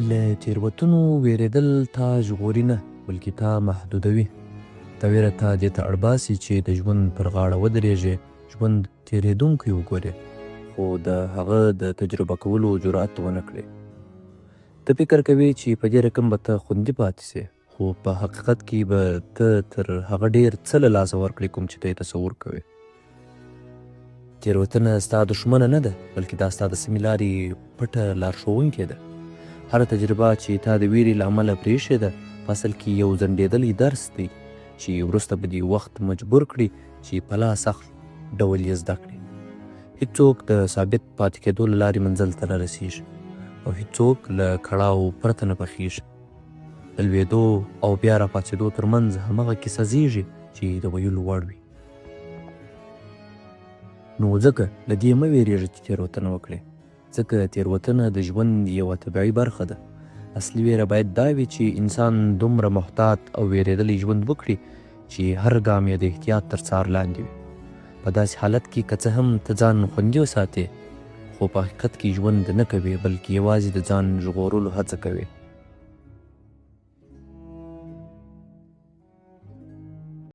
له تېروتنو وېرېدل تا ژغوري نه، بلکې تا محدودوي. دا وېره تا دې ته اړ باسي چې د ژوند پر غاړه ودرېږې، ژوند تېرېدونکی وګورې، خو د هغه د تجربه کولو جرئت ونه کړې. ته فکر کوې چې په دې رقم به ته خوندي پاتې شې، خو په حقیقت کې به ته تر هغه ډېر څه له لاسه ورکړې کوم چې ته یې تصور کوې. تېروتنه ستا دښمنه نه ده، بلکې دا ستا د سمې لارې پټه لارښوونکې ده. هره تجربه چې تا د وېرې له امله پرېښې ده، په اصل کې یو ځنډېدلی درس دی چې وروسته به دې وخت مجبور کړي چې په لا سخت ډول یې زده کړې. هیڅوک د ثابت پاتې کېدو له لارې منزل ته نه رسېږي او هیڅوک له کړاو پرته نه پخېږي. د لوېدو او بیا راپاڅېدو ترمنځ همغه کیسه زېږي چې د ویلو وړ وي. نو ځکه له دې مه وېرېږه چې تېروتنه وکړې، ځکه تېروتنه د ژوند یوه طبیعي برخه ده. اصلي وېره باید دا وي چې انسان دومره محتاط او وېرېدلی ژوند وکړي چې هر ګام یې د احتیاط تر څار لاندې وي. په داسې حالت کې که څه هم ته ځان خوندي وساتې، خو په حقیقت کې ژوند نه کوې، بلکې یوازې د ځان ژغورلو هڅه کوې.